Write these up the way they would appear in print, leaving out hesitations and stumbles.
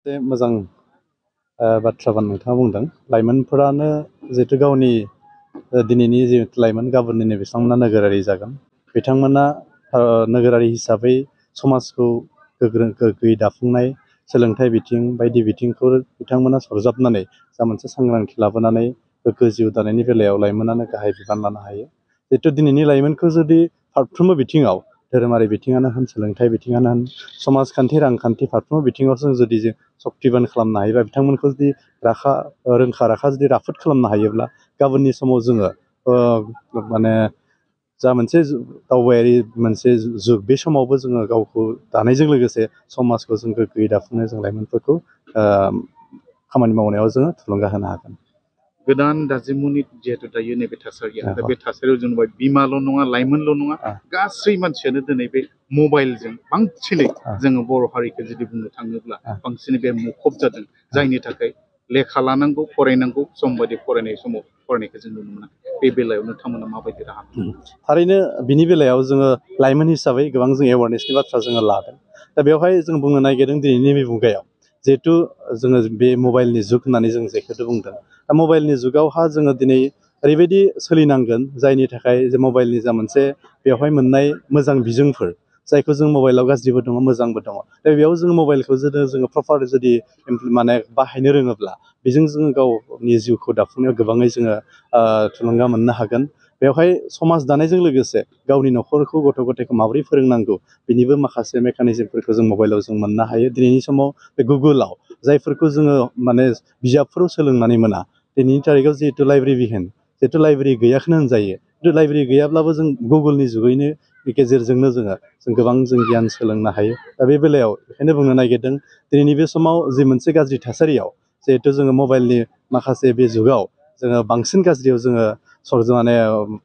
मोजां बाथ्रा नोंथाङा बुंदों लाइमोनफोरानो जिहेतु गावनि दिनैनि जिहेतु लाइमोन गाबोननि बिथांमोना नोगोरारि जागोन बिथांमोना नोगोरारि हिसाबै समाजखौ गोग्गोयै दाफुंनाय सोलोंथाइ बिथिं बायदि बिथिंखौ बिथांमोना सरजाबनानै जा मोनसे सांग्रांथि लाबोनानै गोग्गो जिउ दानायनि बेलायाव लाइमोनानो गाहाय बिबान लानो हायो जिहेतु दिनैनि लाइमोनखौ जुदि फारफ्रोमबो बिथिङाव धोरोमारि बिथिङानो होन सोलोंथाइ बिथिङानो होन समाजखान्थि रांखान्थि फारफ्रोमबो बिथिङाव जों जुदि जों सक्तिबान खालामनो हायोबा बिथांमोनखौ जुदि रोंखा राखा जुदि राफोद खालामनो हायोब्ला गाबोननि समाव जोङो माने जा मोनसे दावबायारि मोनसे जुग बे समावबो जोङो गावखौ दानायजों लोगोसे समाजखौ जों गोग्गोयै दाफुंनो जों लाइमोनफोरखौ खामानि मावनायाव जोङो थुलुंगा होनो हागोन गोदान दाजिमुनि जिहेतु दायो नैबे थासारिया दा बे थासारियाव जों बिमाल' नङा लाइमोनल' नङा गासै मानसियानो दिनै बे मबाइलजों बांसिनै जोङो बर' हारिखौ जुदि बुंनो थाङोब्ला बांसिनै बे मुखुब जादों जायनि थाखाय लेखा लानांगौ फरायनांगौ सम बायदि फरायनाय समाव फरायनायखौ जों नुनो मोना बे बेलायाव नोंथांमोना माबायदि राहा थारैनो बिनि बेलायाव जोङो लाइमोन हिसाबै गोबां जों एवारनेसनि बाथ्रा जोङो लादों दा बेवहाय जों बुंनो नागिरदों दिनैनि बे मुगायाव जिहेथु जोङो बे मबाइलनि जुग होननानै जों जेखौथ' बुंदों दा मबाइलनि जुगावहा जोङो दिनै ओरैबायदि सोलिनांगोन जायनि थाखाय जे मबाइलनि जा मोनसे बेवहाय मोननाय मोजां बिजोंफोर जायखौ जों मबाइलाव गाज्रिबो दङ मोजांबो दङ दा बेयाव जोङो मबाइलखौ जोङो प्रपार जुदि माने बाहायनो रोङोब्ला बेजों जोङो गावनि जिउखौ दाफुंनायाव गोबाङै जोङो थुलुंगा मोननो हागोन बेवहाय समाज दानायजों लोगोसे गावनि न'खरखौ गथ' गथायखौ माबोरै फोरोंनांगौ बिनिबो माखासे मेकानिजमफोरखौ जों मबाइलाव जों मोननो हायो दिनैनि समाव बे गुगोलाव जायफोरखौ जोङो माने बिजाबफोराव सोलोंनानै मोना दिनैनि थारिखआव जिहेतु लाइब्रेरि होन जिहेतु लाइब्रेरि गैयाखौनो होनजायो खिन्थु लाइब्रेरि गैयाब्लाबो जों गुगोलनि जुगैनो गेजेरजोंनो जों गोबां जों गियान सोलोंनो हायो दा बे बेलायाव बेखायनो बुंनो नागिरदों दिनैनि बे समाव जि मोनसे गाज्रि थासारियाव जिहेथु जोङो मबाइलनि माखासे बे जुगाव जोङो बांसिन गाज्रियाव जोङो माने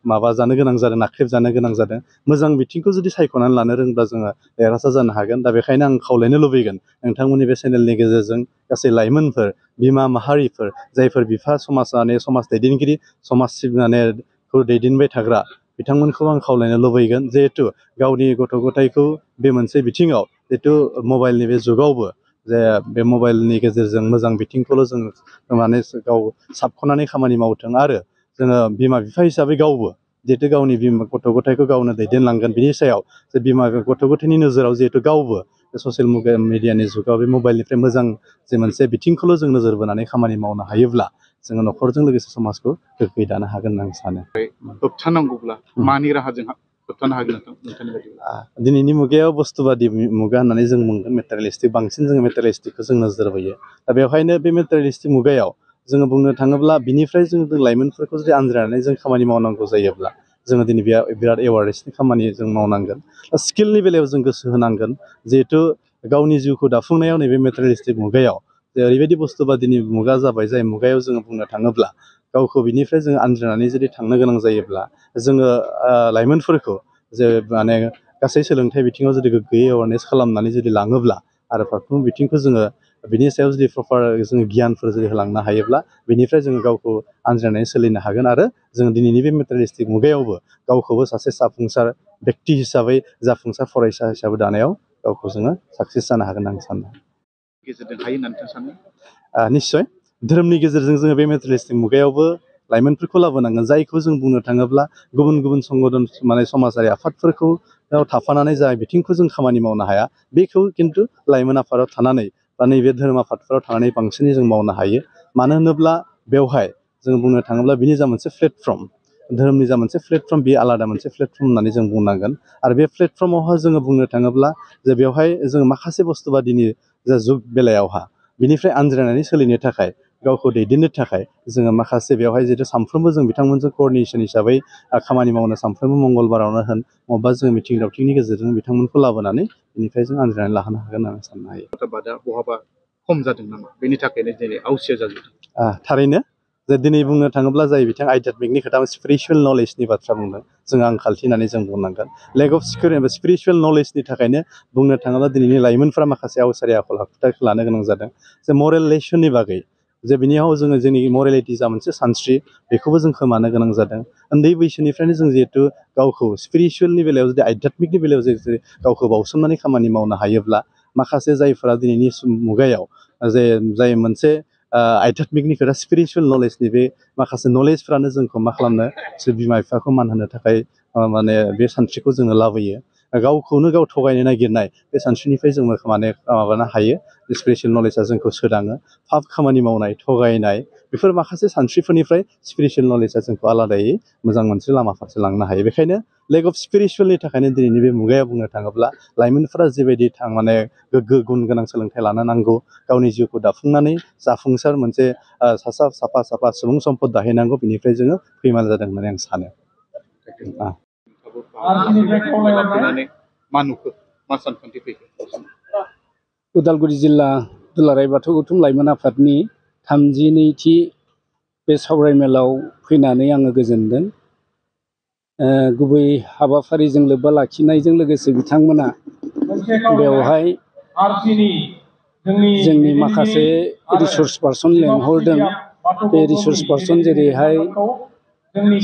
माबा जानो गोनां जादों नाख्रेब जानो गोनां जादों मोजां बिथिंखौ जुदि सायख'नानै लानो रोंब्ला जोङो देरहासार जानो हागोन दा बेखायनो आं खावलायनो लुबैगोन नोंथांमोननि बे चेनेलनि गेजेरजों गासै लाइमोनफोर बिमा माहारिफोर जायफोर बिफा समाज दैदेनगिरि समाज सिबिनायखौ दैदेनबाय थाग्रा बिथांमोनखौ आं खावलायनो लुबैगोन जिहेथु गावनि गथ' गथायखौ बे मोनसे बिथिङाव जिहेथु मबाइलनि बे जुगावबो जे बे मबाइलनि गेजेरजों मोजां बिथिंखौल' जों माने गाव साबख'नानै खामानि मावथों आरो जोङो बिमा बिफा हिसाबै गावबो जिहेतु गावनि गथ' गथायखौ गावनो दैदेनलांगोन बिनि सायाव जे गथ' गथायनि नोजोराव जिहेतु गावबो ससियेल मिडियानि जुगाव बे मबाइलनिफ्राय मोजां जे मोनसे बिथिंखौल' जों नोजोर बोनानै खामानि मावनो हायोब्ला जोङो न'खरजों लोगोसे समाजखौ गोग्गोयै दानो हागोन होनना आं सानो होबथानांगौब्ला मानि राहाजों होबथानो हागोन नोंथांनि बायदिब्ला दिनैनि मुगायाव बुस्थुबादि मुगा होननानै जों बुंगोन मेटेरियेलिस्टिक बांसिन जोङो मेटेरियेलिस्टिकखौ जों नोजोर बोयो दा बेवहायनो बे मेटेरियेलिस्टिक मुगायाव जोङो बुंनो थाङोब्ला बिनिफ्राय जों लाइमोनफोरखौ जुदि आनज्रायनानै जों खामानि मावनांगौ जायोब्ला जोङो दिनै बिराद एवारनेसनि खामानि जों मावनांगोन स्किलनि बेलायाव जों गोसो होनांगोन जिहेथु गावनि जिउखौ दाफुंनायाव नैबे मेटेरियेलिस्टिक मुगायाव जे ओरैबायदि बुस्थुबा दिनै मुगा जाबाय जाय मुगायाव जोङो बुंनो थाङोब्ला गावखौ बिनिफ्राय जोङो आनज्रायनानै जुदि थांनो गोनां जायोब्ला जोङो लाइमोनफोरखौ जे माने गासै सोलोंथाइ बिथिङाव जुदि गोग्गोयै एवारनेस खालामनानै जुदि लाङोब्ला आरो फारफ्रोमबो बिथिंखौ जोङो बिनि सायाव जुदि प्रपार जोङो गियानफोर जुदि होलांनो हायोब्ला बिनिफ्राय जोङो गावखौ आनज्रायनानै सोलिनो हागोन आरो जों दिनैनि बे मेटेरियेलिस्टिक मुगायावबो गावखौबो सासे जाफुंसार बेक्ति हिसाबै जाफुंसार फरायसा हिसाबै दानायाव गावखौ जोङो साक्सेस जानो हागोन होनना आं सानो गेजेरजों हायो होननानै सानो निस्सय धोरोमनि गेजेरजों जोङो बे मेटेरियेलिस्टिक मुगायावबो लाइमोनफोरखौ लाबोनांगोन जायखौ जों बुंनो थाङोब्ला गुबुन गुबुन संगठन माने समाजारि आफादफोरखौ थाफानानै जा बिथिंखौ जों खामानि मावनो हाया बेखौ खिन्थु लाइमोन आफादाव थानानै बा नैबे धोरोम आफादफोराव थानानै बांसिनै जों मावनो हायो मानो होनोब्ला बेवहाय जों बुंनो थाङोब्ला बिनि जा मोनसे प्लेटफर्म धोरोमनि जा मोनसे प्लेटफर्म बे आलादा मोनसे प्लेटफर्म होननानै जों बुंनांगोन आरो बे प्लेटफर्मावहा जोङो बुंनो थाङोब्ला जे बेवहाय जों माखासे बुस्थुबादिनि जा जुग बेलायावहा बिनिफ्राय आनज्रायनानै सोलिनो थाखाय गावखौ दैदेननो थाखाय जोङो माखासे बेवहाय जिहेतु सानफ्रोमबो जों बिथांमोनजों कअर्डिनेसन हिसाबै खामानि मावनो सानफ्रोमबो मंगलबारावनो होन बबेबा जों मिथिं दावथिंनि गेजेरजों बिथांमोनखौ लाबोनानै बेनिफ्राय जों आनज्रायनानै लाहोनो हागोन होननानै साननो हायो बहाबा खम जादों नामा बेनि थाखायनो दिनै आवसिया जाजोबदों थारैनो जे दिनै बुंनो थाङोब्ला जाय बिथां आध्यात्मिकनि खोथा स्पिरिचुवेल नलेजनि बाथ्रा बुंदों जों आंखालथि होननानै जों बुंनांगोन लेक अफ स्पिरिचुवेल नलेजनि थाखायनो बुंनो थाङोब्ला दिनैनि लाइमोनफोरा माखासे आवसारि आखल आखुथायखौ लानो गोनां जादों जे मरेल लेसननि बागै जे बिनियाव जोङो जोंनि मरेलिटि जा मोनसे सानस्रि बेखौबो जों खोमानो गोनां जादों उन्दै बैसोनिफ्रायनो जों जिहेथु गावखौ स्पिरिचुवेलनि बेलायाव जुदि आध्यात्मिकनि बेलायाव जुदि गावखौ बावसोमनानै खामानि मावनो हायोब्ला माखासे जायफोरा दिनैनि मुगायाव जे जाय मोनसे आध्यात्मिकनि खोथा स्पिरिचुवेल नलेजनि बे माखासे नलेजफ्रानो जोंखौ मा खालामनो बिमा बिफाखौ मान होनो थाखाय माने बे सानस्रिखौ जोङो लाबोयो गावखौनो गाव थगायनो नागिरनाय बे सानस्रिनिफ्राय जोङो माने माबानो हायो स्पिरिचुवेल नलेजआ जोंखौ सोदाङो फाब खामानि मावनाय थगायनाय बेफोर माखासे सानस्रिफोरनिफ्राय स्पिरिचुवेल नलेजआ जोंखौ आलादायै मोजां मोनसे लामा फारसे लांनो हायो बेखायनो लेक अफ स्पिरिचुवेलनि थाखायनो दिनैनि बे मुगायाव बुंनो थाङोब्ला लाइमोनफोरा जिबायदि माने गोग्गो गुन गोनां सोलोंथाइ लानो नांगौ गावनि जिउखौ दाफुंनानै जाफुंसार मोनसे साफा सुबुं सम्पद दाहैनांगौ बिनिफ्राय जोङो फैमाल जादों होननानै आं सानो उदालगुरि जिल्ला दुलाराय बाथौ गौथुम लाइमोन आफादनि 32थि बे सावरायमेलाव फैनानै आङो गोजोनदों गुबै हाबाफारिजों लोब्बा लाखिनायजों लोगोसे बिथांमोना बेवहाय जोंनि माखासे रिसर्स पार्सन लेंहरदों बे रिसर्स पार्सन जेरैहाय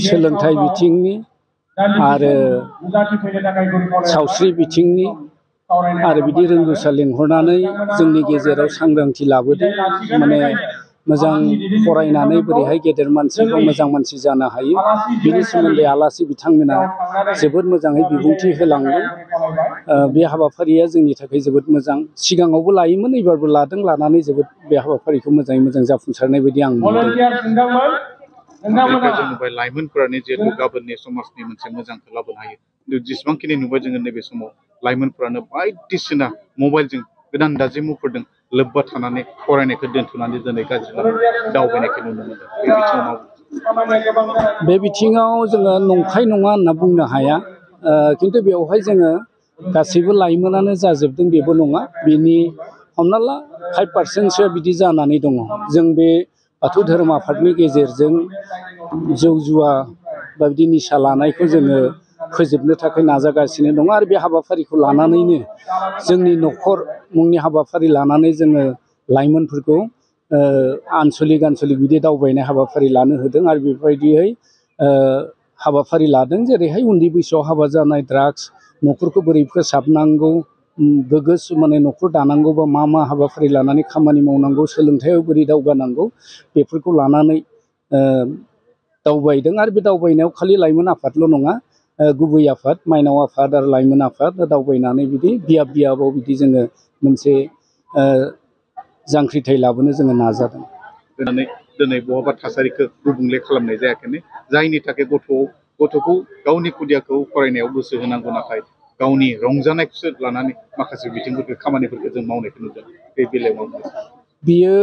सोलोंथाइ बिथिंनि आरो सावस्रि बिथिंनि आरो बिदि रोंगौसा लिंहरनानै जोंनि गेजेराव सांग्रांथि लाबोदों माने मोजां फरायनानै बोरैहाय गेदेर मानसिखौ मोजां मानसि जानो हायो बिनि सोमोन्दै आलासि बिथांमोना जोबोद मोजाङै बिबुंथि होलांदों बे हाबाफारिया जोंनि थाखाय जोबोद मोजां सिगाङावबो लायोमोन एबारबो लादों लानानै जोबोद बे हाबाफारिखौ मोजाङै मोजां जाफुंसारनाय बायदि आं मोनदों लाइमोनफोरानो जिहेतु गाबोननि समाजनि मोनसे मोजांखौ लाबोनो हायो जेसेबांखिनि नुबाय जोङो नैबे समाव लाइमोनफोरानो बायदिसिना मबाइलजों गोदान दाजेमुफोरजों लोब्बा थानानै फरायनायखौ दोनथ'नानै दिनै गाज्रि दावबायनायखौ नुनो मोनदों बे बिथिङाव जोङो नंखाय नङा होनना बुंनो हाया खिन्थु बेवहाय जोङो गासैबो लाइमोनानो जाजोबदों बेबो नङा बिनि हमना ला 5%सो बिदि जानानै दङ जों बे बाथौ धोरोम आफादनि गेजेरजों जौ जुवा बा बिदि निसा लानायखौ जोङो फोजोबनो थाखाय नाजागासिनो दङ आरो बे हाबाफारिखौ लानानैनो जोंनि न'खर मुंनि हाबाफारि लानानै जोङो लाइमोनफोरखौ आनसलिक बिदि दावबायनाय हाबाफारि लानो होदों आरो बेबायदियै हाबाफारि लादों जेरैहाय उन्दै बैसोआव हाबा जानाय ड्राग्स न'खरखौ बोरै फोसाबनांगौ गोग्गो माने न'खर दानांगौ बा मा हाबाफारि लानानै खामानि मावनांगौ सोलोंथायाव बोरै दावगानांगौ बेफोरखौ लानानै दावबायदों आरो बे दावबायनायाव खालि लाइमोन आफादल' नङा गुबै आफाद माइनाव आफाद आरो लाइमोन आफाद दावबायनानै बिदि बियाबाव बिदि जोङो मोनसे जांख्रिथाय लाबोनो जोङो नाजादों दिनै बहाबा थासारिखौ गुबुंले खालामनाय जायाखै जायनि थाखाय गथ'खौ गावनि खुदियाखौ फरायनायाव गोसो होनांगौ नाथाय गावनि रंजानायखौसो लानानै माखासे बिथिंफोरखौ खामानिफोरखौ जों मावनायखौ नुदों बे बेलायाव बियो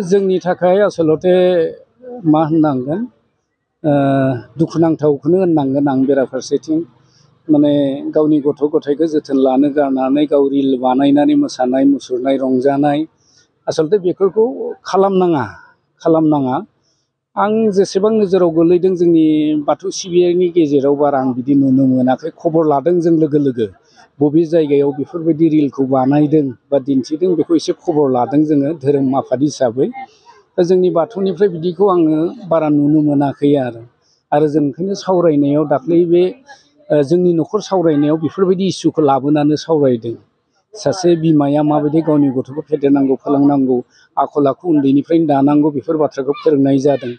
जोंनि थाखाय आसलते मा होननांगोन दुखुनांथावखौनो होननांगोन आं बेराफारसेथिं माने गावनि गथ' गथायखौ जोथोन लानो गारनानै गाव रिल बानायनानै मोसानाय मुसुरनाय रंजानाय आसलते बेफोरखौ खालामनाङा आं जेसेबां नोजोराव गोलैदों जोंनि बाथौ सिबियारिनि गेजेराव बारा आं बिदि नुनो मोनाखै खबर लादों जों लोगो बबे जायगायाव बेफोरबायदि रिलखौ बानायदों बा दिन्थिदों बेखौ एसे खबर लादों जोङो धोरोम आफाद हिसाबै दा जोंनि बाथौनिफ्राय बिदिखौ आङो बारा नुनो मोनाखै आरो जों ओंखायनो सावरायनायाव दाख्लै बे जोंनि न'खर सावरायनायाव बेफोरबायदि इसुखौ लाबोनानै सावरायदों सासे बिमाया माबायदि गावनि गथ'खौ फेदेरनांगौ फोलावनांगौ आखल आखु उन्दैनिफ्रायनो दानांगौ बेफोर बाथ्राखौ फोरोंनाय जादों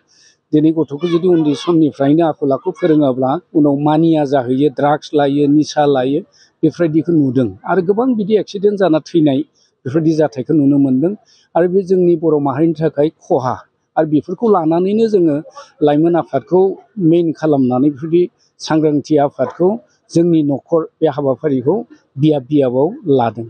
दिनै गथ'खौ जुदि उन्दै समनिफ्रायनो आखल आखु फोरोङाब्ला उनाव मानिया जाहैयो ड्राग्स लायो निसा लायो बेफोरबायदिखौ नुदों आरो गोबां बिदि एक्सिडेन्ट जाना थैनाय बेफोरबायदि जाथायखौ नुनो मोन्दों आरो बे जोंनि बर' माहारिनि थाखाय खहा आरो बेफोरखौ लानानैनो जोङो लाइमोन आफादखौ मेइन खालामनानै बेफोरबायदि सांग्रांथि आफादखौ जोंनि न'खर बे हाबाफारिखौ बियाबाव लादों